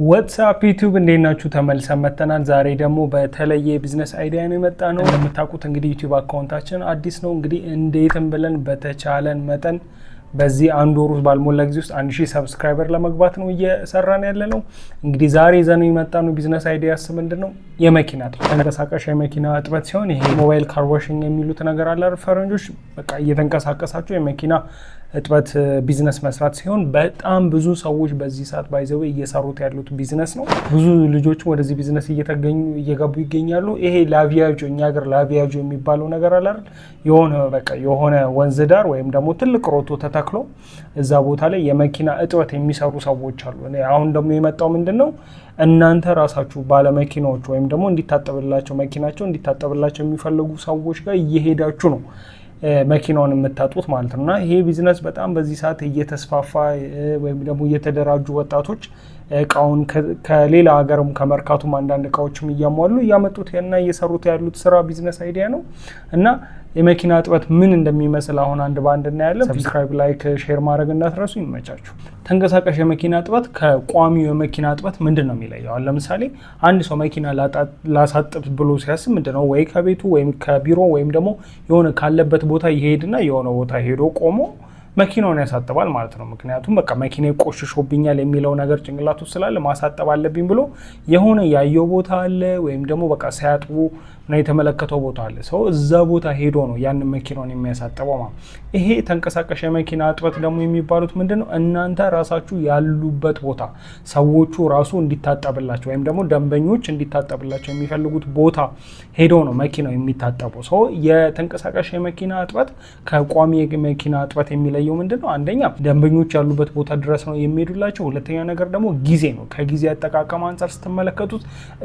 What's up YouTube፣ እንዴት ናችሁ? ተመልሰን መጥተናል። ዛሬ ደግሞ በተለየ የ business idea ነው የመጣነው። እንደምታውቁት እንግዲህ YouTube account ኣችን አዲስ ነው። እንግዲህ እንዴትም ብለን በተቻለን መጠን በዚህ አንድ ወር ውስጥ ባልሞላ ጊዜ ውስጥ 1000 subscriber ለመግባት ነው እየሰራን ያለነው። እንግዲህ ዛሬ ይዘነው የመጣነው business ideas ምንድን ነው? የመኪና እጥበት፣ ተንቀሳቃሽ የመኪና እጥበት ሲሆን ይሄ mobile car washing የሚሉት ነገር አለ ፈረንጆች። በቃ እየተንቀሳቀሳችሁ የመኪና እጥበት ቢዝነስ መስራት ሲሆን በጣም ብዙ ሰዎች በዚህ ሰዓት by the way እየሰሩት ያሉት ቢዝነስ ነው። ብዙ ልጆችም ወደዚህ ቢዝነስ እየተገኙ እየገቡ ይገኛሉ። ይሄ ላቪያጆ፣ እኛ ሀገር ላቪያጆ የሚባለው ነገር አለ አይደል? የሆነ በቃ የሆነ ወንዝ ዳር ወይም ደግሞ ትልቅ ሮቶ ተተክሎ እዛ ቦታ ላይ የመኪና እጥበት የሚሰሩ ሰዎች አሉ። አሁን ደግሞ የመጣው ምንድን ነው? እናንተ ራሳችሁ ባለመኪናዎች ወይም ደግሞ እንዲታጠብላቸው መኪናቸው እንዲታጠብላቸው የሚፈልጉ ሰዎች ጋር እየሄዳችሁ ነው መኪናውን የምታጥቡት ማለት ነው። እና ይሄ ቢዝነስ በጣም በዚህ ሰዓት እየተስፋፋ ወይም ደግሞ እየተደራጁ ወጣቶች እቃውን ከሌላ ሀገርም ከመርካቶም አንዳንድ እቃዎችም እያሟሉ እያመጡት እና እየሰሩት ያሉት ስራ business idea ነው። እና የመኪና እጥበት ምን እንደሚመስል አሁን አንድ በአንድ እናያለን። Subscribe፣ like፣ share ማድረግ እንዳትረሱ። ይመቻችሁ። ተንቀሳቃሽ የመኪና እጥበት ከቋሚው የመኪና እጥበት ምንድን ነው የሚለየው? አሁን ለምሳሌ አንድ ሰው መኪና ላሳጥብ ብሎ ሲያስብ ምንድን ነው፣ ወይ ከቤቱ ወይም ከቢሮ ወይም ደግሞ የሆነ ካለበት ቦታ ይሄድና የሆነ ቦታ ሄዶ ቆሞ መኪናውን ያሳጥባል ማለት ነው። ምክንያቱም በቃ መኪና ቆሽሾብኛል የሚለው ነገር ጭንቅላቱ ስላለ ማሳጠብ አለብኝ ብሎ የሆነ ያየው ቦታ አለ ወይም ደግሞ በቃ ሲያጥቡ እና የተመለከተው ቦታ አለ። ሰው እዛ ቦታ ሄዶ ነው ያንን መኪናውን የሚያሳጥበው ማለት። ይሄ ተንቀሳቃሽ የመኪና እጥበት ደግሞ የሚባሉት ምንድን ነው? እናንተ ራሳችሁ ያሉበት ቦታ ሰዎቹ ራሱ እንዲታጠብላቸው ወይም ደግሞ ደንበኞች እንዲታጠብላቸው የሚፈልጉት ቦታ ሄዶ ነው መኪናው የሚታጠበው። ሰው የተንቀሳቃሽ የመኪና እጥበት ከቋሚ የመኪና እጥበት የሚለየው ምንድን ነው? አንደኛ ደንበኞች ያሉበት ቦታ ድረስ ነው የሚሄዱላቸው። ሁለተኛ ነገር ደግሞ ጊዜ ነው። ከጊዜ አጠቃቀም አንጻር ስትመለከቱት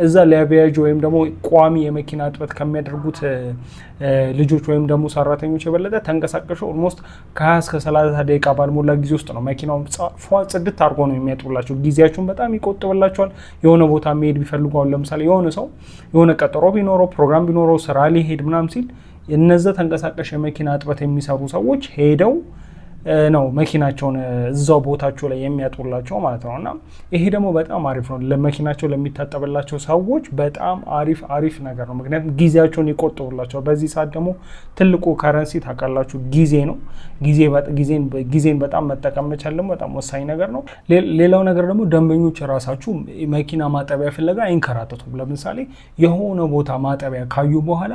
እዛ ላቪያጆ ወይም ደግሞ ቋሚ የመኪና እጥበት ከሚያደርጉት ልጆች ወይም ደግሞ ሰራተኞች የበለጠ ተንቀሳቀሹ almost ከ20 እስከ 30 ደቂቃ ባልሞላ ጊዜ ውስጥ ነው መኪናውን ፏ ጽድት አድርጎ ነው የሚያጥቡላቸው። ጊዜያቸውን በጣም ይቆጥብላቸዋል። የሆነ ቦታ መሄድ ቢፈልጉ፣ አሁን ለምሳሌ የሆነ ሰው የሆነ ቀጠሮ ቢኖረው፣ ፕሮግራም ቢኖረው፣ ስራ ሊሄድ ምናምን ሲል እነዛ ተንቀሳቃሽ የመኪና እጥበት የሚሰሩ ሰዎች ሄደው ነው መኪናቸውን እዛው ቦታቸው ላይ የሚያጥቡላቸው ማለት ነው። እና ይሄ ደግሞ በጣም አሪፍ ነው። ለመኪናቸው ለሚታጠብላቸው ሰዎች በጣም አሪፍ አሪፍ ነገር ነው። ምክንያቱም ጊዜያቸውን ይቆጥቡላቸዋል። በዚህ ሰዓት ደግሞ ትልቁ currency ታውቃላችሁ ጊዜ ነው። ጊዜን በጣም መጠቀም መቻል ደግሞ በጣም ወሳኝ ነገር ነው። ሌላው ነገር ደግሞ ደንበኞች ራሳችሁ መኪና ማጠቢያ ፍለጋ አይንከራተቱም። ለምሳሌ የሆነ ቦታ ማጠቢያ ካዩ በኋላ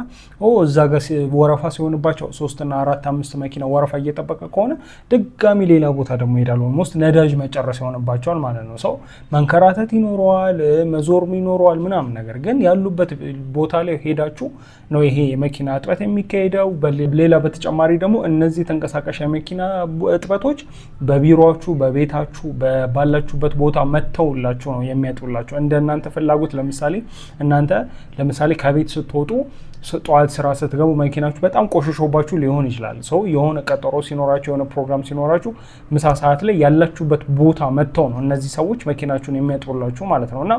እዛ ጋር ወረፋ ሲሆንባቸው ሶስትና አራት አምስት መኪና ወረፋ እየጠበቀ ከሆነ ድጋሚ ሌላ ቦታ ደግሞ ይሄዳሉ። Almost ነዳጅ መጨረስ ይሆንባቸዋል ማለት ነው። ሰው መንከራተት ይኖረዋል፣ መዞርም ይኖረዋል ምናምን። ነገር ግን ያሉበት ቦታ ላይ ሄዳችሁ ነው ይሄ የመኪና እጥበት የሚካሄደው። ሌላ በተጨማሪ ደግሞ እነዚህ ተንቀሳቃሽ የመኪና እጥበቶች በቢሮችሁ፣ በቤታችሁ፣ ባላችሁበት ቦታ መጥተውላችሁ ነው የሚያጥቡላችሁ እንደ እናንተ ፍላጎት። ለምሳሌ እናንተ ለምሳሌ ከቤት ስትወጡ፣ ጠዋት ስራ ስትገቡ መኪናችሁ በጣም ቆሽሾባችሁ ሊሆን ይችላል። ሰው የሆነ ቀጠሮ ሲኖራችሁ፣ የሆነ ፕሮግራም ሲኖራችሁ ምሳ ሰዓት ላይ ያላችሁበት ቦታ መጥተው ነው እነዚህ ሰዎች መኪናችሁን የሚያጥቡላችሁ ማለት ነው። እና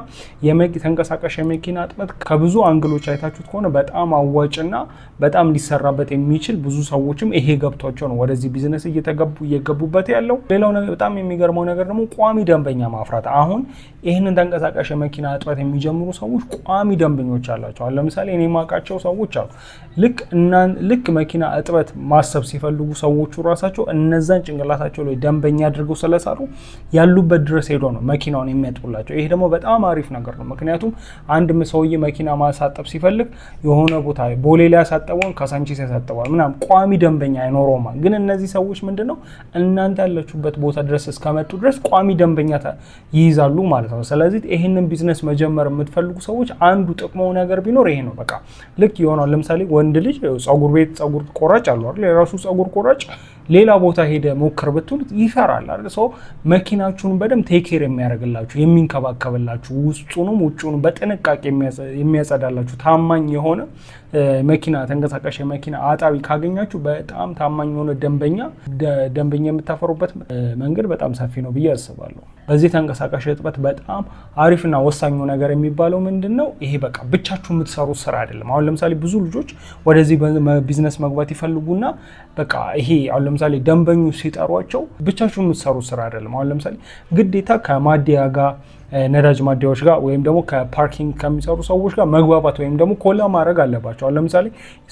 ተንቀሳቃሽ የመኪና እጥበት ከብዙ angle ኦች አይታችሁት ከሆነ በጣም አዋጭና በጣም ሊሰራበት የሚችል፣ ብዙ ሰዎችም ይሄ ገብቷቸው ነው ወደዚህ ቢዝነስ እየተገቡ እየገቡበት ያለው። ሌላው በጣም የሚገርመው ነገር ደግሞ ቋሚ ደንበኛ ማፍራት። አሁን ይህንን ተንቀሳቃሽ የመኪና እጥበት የሚጀምሩ ሰዎች ቋሚ ደንበኞች አላቸው። ለምሳሌ እኔ የማውቃቸው ሰዎች አሉ። ልክ መኪና እጥበት ማሰብ ሲፈልጉ ሰዎቹ ራሳቸው እነዛን ጭንቅላታቸው ላይ ደንበኛ አድርገው ስለሳሉ ያሉበት ድረስ ሄዶ ነው መኪናውን የሚያጥቡላቸው። ይሄ ደግሞ በጣም አሪፍ ነገር ነው። ምክንያቱም አንድ ሰውዬ መኪና ማሳጠብ ሲፈልግ የሆነ ቦታ ቦሌ ላይ ያሳጠበውን ካሳንቺስ ያሳጥበዋል ምናምን፣ ቋሚ ደንበኛ አይኖረውማ። ግን እነዚህ ሰዎች ምንድን ነው፣ እናንተ ያላችሁበት ቦታ ድረስ እስከመጡ ድረስ ቋሚ ደንበኛ ይይዛሉ ማለት ነው። ስለዚህ ይህንን ቢዝነስ መጀመር የምትፈልጉ ሰዎች አንዱ ጥቅሙ ነገር ቢኖር ይሄ ነው። በቃ ልክ ይሆናል። ለምሳሌ ወንድ ልጅ ጸጉር ቤት ጸጉር ቆራጭ አሉ አይደል? የራሱ ጸጉር ቆራጭ ሌላ ቦታ ሄደ ሞክር ብትሉት ይፈራል አይደል? ሰው መኪናችሁን በደንብ take care የሚያደርግላችሁ፣ የሚንከባከብላችሁ፣ ውስጡንም ውጩንም በጥንቃቄ የሚያጸዳላችሁ ታማኝ የሆነ መኪና ተንቀሳቃሽ የመኪና አጣቢ ካገኛችሁ በጣም ታማኝ የሆነ ደንበኛ የምታፈሩበት መንገድ በጣም ሰፊ ነው ብዬ አስባለሁ። በዚህ ተንቀሳቃሽ እጥበት በጣም አሪፍና ወሳኙ ነገር የሚባለው ምንድን ነው? ይሄ በቃ ብቻችሁ የምትሰሩት ስራ አይደለም። አሁን ለምሳሌ ብዙ ልጆች ወደዚህ ቢዝነስ መግባት ይፈልጉና በቃ ይሄ አሁን ለምሳሌ ደንበኞች ሲጠሯቸው ብቻችሁ የምትሰሩት ስራ አይደለም። አሁን ለምሳሌ ግዴታ ከማደያ ጋር ከነዳጅ ማደያዎች ጋር ወይም ደግሞ ከ parking ከሚሰሩ ሰዎች ጋር መግባባት ወይም ደግሞ collab ማድረግ አለባቸው። አሁን ለምሳሌ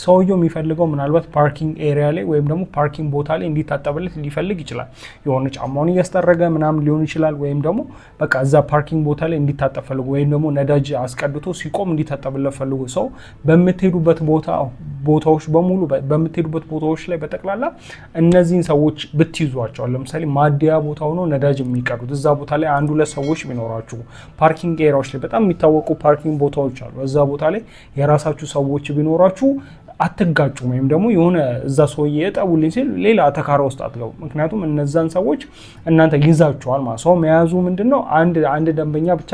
ሰውየው የሚፈልገው ምናልባት parking area ላይ ወይም ደግሞ parking ቦታ ላይ እንዲታጠብለት ሊፈልግ ይችላል። የሆነ ጫማውን እያስጠረገ ምናምን ሊሆን ይችላል። ወይም ደግሞ በቃ እዛ parking ቦታ ላይ እንዲታጠብ ፈልጎ ወይም ደግሞ ነዳጅ አስቀድቶ ሲቆም እንዲታጠብለት ፈልጎ ሰው በምትሄዱበት ቦታዎች በሙሉ፣ በምትሄዱበት ቦታዎች ላይ በጠቅላላ እነዚህን ሰዎች ብትይዟቸው፣ ለምሳሌ ማደያ ቦታ ሆኖ ነዳጅ የሚቀዱት እዛ ቦታ ላይ አንድ ሁለት ሰዎች ቢኖራችሁ፣ parking area ዎች ላይ በጣም የሚታወቁ parking ቦታዎች አሉ። እዛ ቦታ ላይ የራሳችሁ ሰዎች ቢኖራችሁ አትጋጩም። ወይም ደግሞ የሆነ እዛ ሰውዬ እጠቡልኝ ሲል ሌላ አተካራ ውስጥ አትገቡ። ምክንያቱም እነዛን ሰዎች እናንተ ይዛችኋል ማለት። ሰው መያዙ ምንድን ነው? አንድ አንድ ደንበኛ ብቻ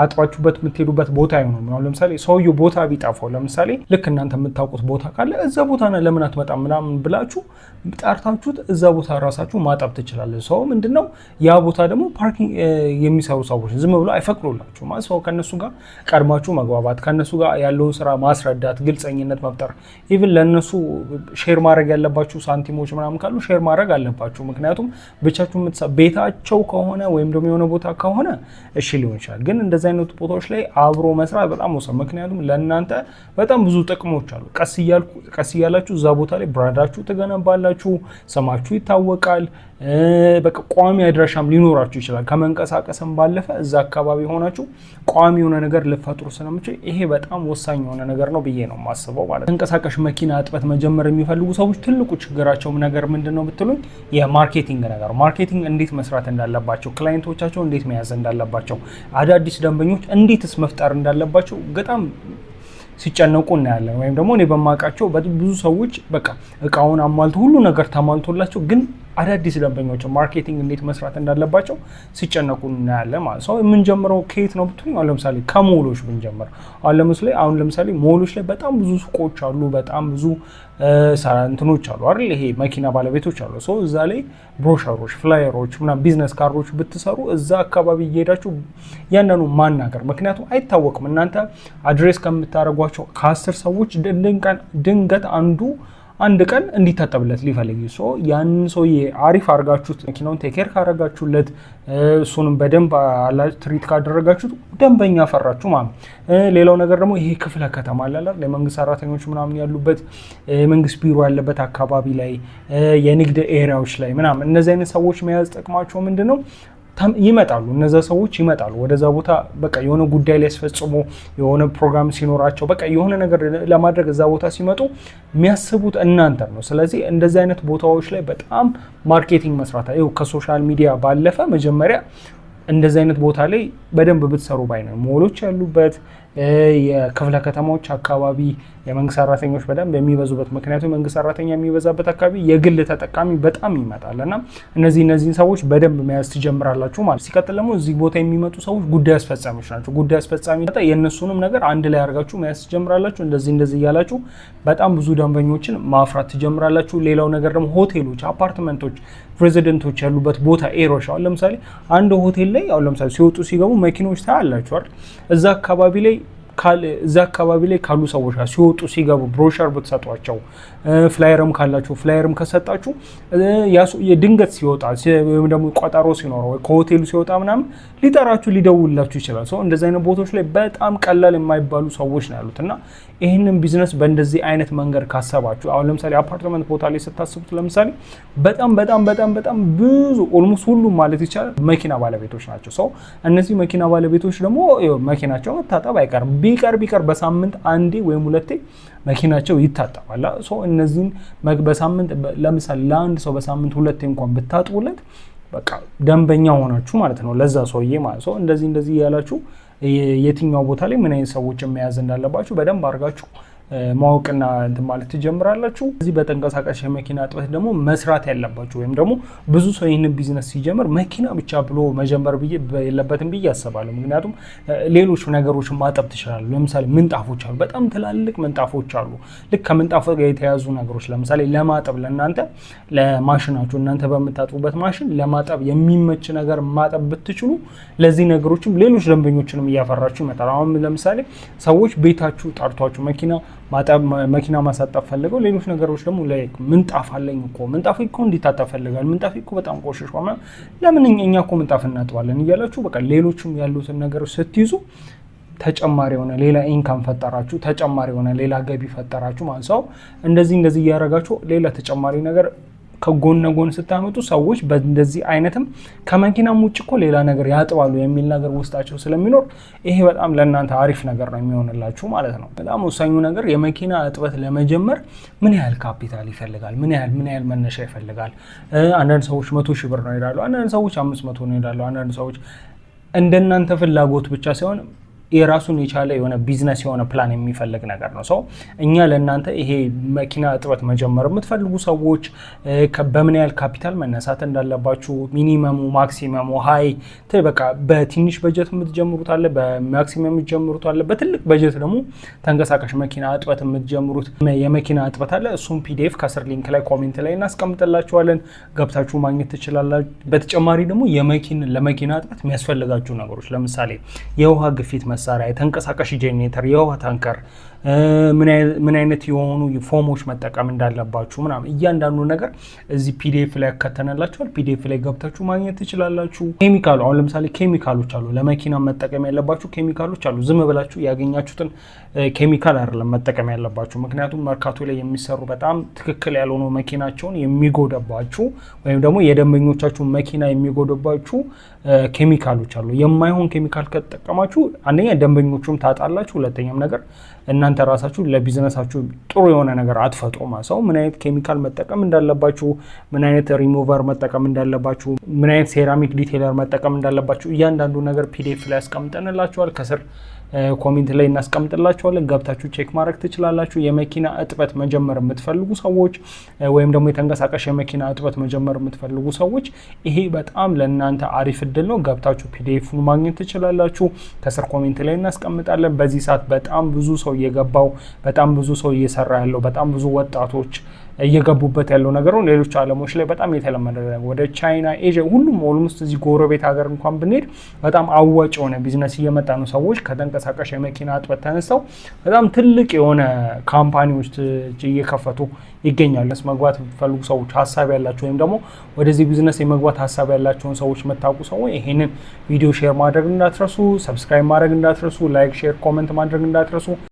አጥባችሁበት የምትሄዱበት ቦታ አይሆንም። አሁን ለምሳሌ ሰውየው ቦታ ቢጠፋው፣ ለምሳሌ ልክ እናንተ የምታውቁት ቦታ ካለ እዛ ቦታ ለምን አትመጣም ምናምን ብላችሁ ጠርታችሁት እዛ ቦታ ራሳችሁ ማጠብ ትችላላችሁ። ሰው ምንድን ነው፣ ያ ቦታ ደግሞ parking የሚሰሩ ሰዎች ዝም ብሎ አይፈቅዱላችሁም። ሰው ከእነሱ ጋር ቀድማችሁ መግባባት፣ ከእነሱ ጋር ያለውን ስራ ማስረዳት፣ ግልጸኝነት መፍጠር፣ even ለእነሱ share ማድረግ ያለባችሁ ሳንቲሞች ምናምን ካሉ share ማድረግ አለባችሁ። ምክንያቱም ብቻችሁ ቤታቸው ከሆነ ወይም ደግሞ የሆነ ቦታ ከሆነ እሺ ሊሆን ይችላል። ግን እንደዚህ አይነት ቦታዎች ላይ አብሮ መስራት በጣም ወሳኝ፣ ምክንያቱም ለእናንተ በጣም ብዙ ጥቅሞች አሉ። ቀስ እያላችሁ እዛ ቦታ ላይ brand ኣችሁ ትገነባላችሁ፣ ስማችሁ ይታወቃል። በቃ ቋሚ አድራሻም ሊኖራችሁ ይችላል። ከመንቀሳቀስም ባለፈ እዛ አካባቢ ሆናችሁ ቋሚ የሆነ ነገር ልትፈጥሩ ስለምትችሉ ይሄ በጣም ወሳኝ የሆነ ነገር ነው ብዬ ነው የማስበው ማለት ነው። ተንቀሳቃሽ መኪና እጥበት መጀመር የሚፈልጉ ሰዎች ትልቁ ችግራቸው ነገር ምንድን ነው ብትሉኝ የ marketing ነገር። Marketing እንዴት መስራት እንዳለባቸው፣ client ኦቻቸው እንዴት መያዝ እንዳለባቸው፣ አዳዲስ ደንበኞች እንዴትስ መፍጠር እንዳለባቸው በጣም ሲጨነቁ እናያለን። ወይም ደግሞ እኔ በማውቃቸው ብዙ ሰዎች በቃ እቃውን አሟልቶ፣ ሁሉ ነገር ተሟልቶላቸው ግን አዳዲስ ደንበኞች marketing እንዴት መስራት እንዳለባቸው ሲጨነቁ እናያለን ማለት ነው። የምንጀምረው ከየት ነው ብትሉኝ፣ አሁን ለምሳሌ ከሞሎች ብንጀምር፣ አሁን ለምሳሌ ሞሎች ላይ በጣም ብዙ ሱቆች አሉ፣ በጣም ብዙ እንትኖች አሉ አይደል? ይሄ መኪና ባለቤቶች አሉ። So እዛ ላይ brochure ኦች፣ flyer ኦች ምናምን፣ business card ኦች ብትሰሩ እዛ አካባቢ እየሄዳችሁ ያንኑ ማናገር፣ ምክንያቱም አይታወቅም፣ እናንተ address ከምታደርጓቸው ከ10 ሰዎች ድንገት አንዱ አንድ ቀን እንዲታጠብለት ሊፈልግ፣ so ያንን ሰውዬ አሪፍ አድርጋችሁት መኪናውን take care ካረጋችሁለት፣ እሱንም በደንብ treat ካደረጋችሁት ደንበኛ አፈራችሁ ማለት ነው። ሌላው ነገር ደግሞ ይሄ ክፍለ ከተማ አለ አይደል? የመንግስት ሰራተኞች ምናምን ያሉበት፣ የመንግስት ቢሮ ያለበት አካባቢ ላይ፣ የንግድ area ዎች ላይ ምናምን እነዚህ አይነት ሰዎች መያዝ ጥቅማቸው ምንድን ነው? ይመጣሉ። እነዛ ሰዎች ይመጣሉ ወደዛ ቦታ፣ በቃ የሆነ ጉዳይ ሊያስፈጽሙ፣ የሆነ ፕሮግራም ሲኖራቸው፣ በቃ የሆነ ነገር ለማድረግ እዛ ቦታ ሲመጡ የሚያስቡት እናንተን ነው። ስለዚህ እንደዚህ አይነት ቦታዎች ላይ በጣም marketing መስራት፣ ይኸው ከ social media ባለፈ መጀመሪያ እንደዚህ አይነት ቦታ ላይ በደንብ ብትሰሩ ባይ ነኝ። ሞሎች ያሉበት፣ የክፍለ ከተማዎች አካባቢ፣ የመንግስት ሰራተኞች በደንብ የሚበዙበት፣ ምክንያቱም የመንግስት ሰራተኛ የሚበዛበት አካባቢ የግል ተጠቃሚ በጣም ይመጣል እና እነዚህን ሰዎች በደንብ መያዝ ትጀምራላችሁ ማለት። ሲቀጥል ደግሞ እዚህ ቦታ የሚመጡ ሰዎች ጉዳይ አስፈጻሚዎች ናቸው። ጉዳይ አስፈጻሚ የእነሱንም ነገር አንድ ላይ አድርጋችሁ መያዝ ትጀምራላችሁ። እንደዚህ እንደዚህ እያላችሁ በጣም ብዙ ደንበኞችን ማፍራት ትጀምራላችሁ። ሌላው ነገር ደግሞ ሆቴሎች፣ አፓርትመንቶች፣ resident ኦች ያሉበት ቦታ area ዎች፣ አሁን ለምሳሌ አንድ ሆቴል ላይ አሁን ለምሳሌ ሲወጡ ሲገቡ መኪኖች ታያላችሁ አይደል? እዛ አካባቢ ላይ ካሉ ሰዎች ጋር ሲወጡ ሲገቡ ብሮሸር ብትሰጧቸው፣ flyer ም ካላችሁ flyer ም ከሰጣችሁ፣ ድንገት ሲወጣ ወይም ደግሞ ቀጠሮ ሲኖረው ወይ ከሆቴሉ ሲወጣ ምናምን ሊጠራችሁ፣ ሊደውልላችሁ ይችላል። So እንደዚህ አይነት ቦታዎች ላይ በጣም ቀላል የማይባሉ ሰዎች ነው ያሉት እና ይህንን ቢዝነስ በእንደዚህ አይነት መንገድ ካሰባችሁ፣ አሁን ለምሳሌ አፓርትመንት ቦታ ላይ ስታስቡት ለምሳሌ በጣም በጣም በጣም በጣም ብዙ፣ almost ሁሉም ማለት ይቻላል መኪና ባለቤቶች ናቸው። So እነዚህ መኪና ባለቤቶች ደግሞ መኪናቸው መታጠብ አይቀርም። ቢቀር ቢቀር በሳምንት አንዴ ወይም ሁለቴ መኪናቸው ይታጠባል። So እነዚህን በሳምንት ለምሳሌ ለአንድ ሰው በሳምንት ሁለቴ እንኳን ብታጥቡለት በቃ ደንበኛ ሆናችሁ ማለት ነው ለዛ ሰውዬ ማለት ነው። እንደዚህ እንደዚህ እያላችሁ የትኛው ቦታ ላይ ምን አይነት ሰዎችን መያዝ እንዳለባችሁ በደንብ አድርጋችሁ ማወቅና እንትን ማለት ትጀምራላችሁ። እዚህ በተንቀሳቃሽ የመኪና እጥበት ደግሞ መስራት ያለባችሁ ወይም ደግሞ ብዙ ሰው ይህንን ቢዝነስ ሲጀምር መኪና ብቻ ብሎ መጀመር ብዬ የለበትም ብዬ አስባለሁ። ምክንያቱም ሌሎች ነገሮችን ማጠብ ትችላሉ። ለምሳሌ ምንጣፎች አሉ፣ በጣም ትላልቅ ምንጣፎች አሉ። ልክ ከምንጣፍ ጋር የተያያዙ ነገሮች ለምሳሌ ለማጠብ ለእናንተ ለማሽናችሁ፣ እናንተ በምታጥቡበት ማሽን ለማጠብ የሚመች ነገር ማጠብ ብትችሉ ለዚህ ነገሮችም ሌሎች ደንበኞችንም እያፈራችሁ ይመጣል። አሁን ለምሳሌ ሰዎች ቤታችሁ ጠርቷችሁ መኪና ማጠብ፣ መኪና ማሳጠብ ፈልገው ሌሎች ነገሮች ደግሞ like ምንጣፍ አለኝ እኮ፣ ምንጣፍ እኮ እንዲታጠብ ፈልጋል፣ ምንጣፍ እኮ በጣም ቆሽሿል፣ ለምን እኛ እኮ ምንጣፍ እናጥባለን እያላችሁ በቃ ሌሎቹም ያሉትን ነገሮች ስትይዙ ተጨማሪ የሆነ ሌላ income ፈጠራችሁ፣ ተጨማሪ የሆነ ሌላ ገቢ ፈጠራችሁ ማለት ነው። እንደዚህ እንደዚህ እያደረጋችሁ ሌላ ተጨማሪ ነገር ከጎን ለጎን ስታመጡ ሰዎች በእንደዚህ አይነትም ከመኪናም ውጭ እኮ ሌላ ነገር ያጥባሉ የሚል ነገር ውስጣቸው ስለሚኖር ይሄ በጣም ለእናንተ አሪፍ ነገር ነው የሚሆንላችሁ ማለት ነው። በጣም ወሳኙ ነገር የመኪና እጥበት ለመጀመር ምን ያህል ካፒታል ይፈልጋል? ምን ያህል መነሻ ይፈልጋል? አንዳንድ ሰዎች 100,000 ብር ነው ይላሉ። አንዳንድ ሰዎች 500 ነው ይላሉ። አንዳንድ ሰዎች እንደናንተ ፍላጎት ብቻ ሳይሆን የራሱን የቻለ የሆነ ቢዝነስ የሆነ ፕላን የሚፈልግ ነገር ነው። So እኛ ለእናንተ ይሄ መኪና እጥበት መጀመር የምትፈልጉ ሰዎች በምን ያህል ካፒታል መነሳት እንዳለባችሁ፣ minimum ኡ፣ maximum ኡ፣ high በቃ በትንሽ በጀት የምትጀምሩት አለ፣ በ maximum የምትጀምሩት አለ፣ በትልቅ በጀት ደግሞ ተንቀሳቃሽ መኪና እጥበት የምትጀምሩት የመኪና እጥበት አለ። እሱም PDF ከስር link ላይ comment ላይ እናስቀምጥላችኋለን፣ ገብታችሁ ማግኘት ትችላላችሁ። በተጨማሪ ደግሞ ለመኪና እጥበት የሚያስፈልጋችሁ ነገሮች ለምሳሌ የውሃ ግፊት መሳሪያ፣ የተንቀሳቃሽ ጄኔሬተር፣ የውሃ ታንከር፣ ምን አይነት የሆኑ foam ኦች መጠቀም እንዳለባችሁ ምናምን እያንዳንዱ ነገር እዚህ PDF ላይ ያካተነላችኋል። PDF ላይ ገብታችሁ ማግኘት ትችላላችሁ። ኬሚካሉ አሁን ለምሳሌ ኬሚካሎች አሉ፣ ለመኪና መጠቀም ያለባችሁ ኬሚካሎች አሉ። ዝም ብላችሁ ያገኛችሁትን ኬሚካል አይደለም መጠቀም ያለባችሁ። ምክንያቱም መርካቶ ላይ የሚሰሩ በጣም ትክክል ያልሆኑ መኪናቸውን የሚጎዳባችሁ ወይም ደግሞ የደንበኞቻችሁ መኪና የሚጎዳባችሁ ኬሚካሎች አሉ። የማይሆን ኬሚካል ከተጠቀማችሁ አንደኛ ደንበኞቹም ታጣላችሁ፣ ሁለተኛም ነገር እናንተ ራሳችሁ ለቢዝነሳችሁ ጥሩ የሆነ ነገር አትፈጥሩም። So ምን አይነት ኬሚካል መጠቀም እንዳለባችሁ፣ ምን አይነት ሪሙቨር መጠቀም እንዳለባችሁ፣ ምን አይነት ceramic detailer መጠቀም እንዳለባችሁ እያንዳንዱ ነገር PDF ላይ ያስቀምጠንላችኋል። ከስር comment ላይ እናስቀምጥላችኋለን። ገብታችሁ check ማድረግ ትችላላችሁ። የመኪና እጥበት መጀመር የምትፈልጉ ሰዎች ወይም ደግሞ የተንቀሳቃሽ የመኪና እጥበት መጀመር የምትፈልጉ ሰዎች ይሄ በጣም ለእናንተ አሪፍ እድል ነው። ገብታችሁ PDF ኡን ማግኘት ትችላላችሁ። ከስር comment ላይ እናስቀምጣለን። በዚህ ሰዓት በጣም ብዙ ሰው እየገባው፣ በጣም ብዙ ሰው እየሰራ ያለው፣ በጣም ብዙ ወጣቶች እየገቡበት ያለው ነገር ነው። ሌሎች ዓለሞች ላይ በጣም የተለመደ፣ ወደ ቻይና፣ ኤዥያ፣ ሁሉም almost እዚህ ጎረቤት ሀገር እንኳን ብንሄድ በጣም አዋጭ የሆነ ቢዝነስ እየመጣ ነው። ሰዎች ከተንቀሳቃሽ የመኪና እጥበት ተነስተው በጣም ትልቅ የሆነ company ዎች እየከፈቱ ይገኛሉ። መግባት የምትፈልጉ ሰዎች፣ ሀሳብ ያላቸው ወይም ደግሞ ወደዚህ ቢዝነስ የመግባት ሀሳብ ያላቸውን ሰዎች የምታውቁ ሰዎች ይሄንን ቪዲዮ share ማድረግ እንዳትረሱ፣ subscribe ማድረግ እንዳትረሱ፣ like፣ share፣ comment ማድረግ እንዳትረሱ።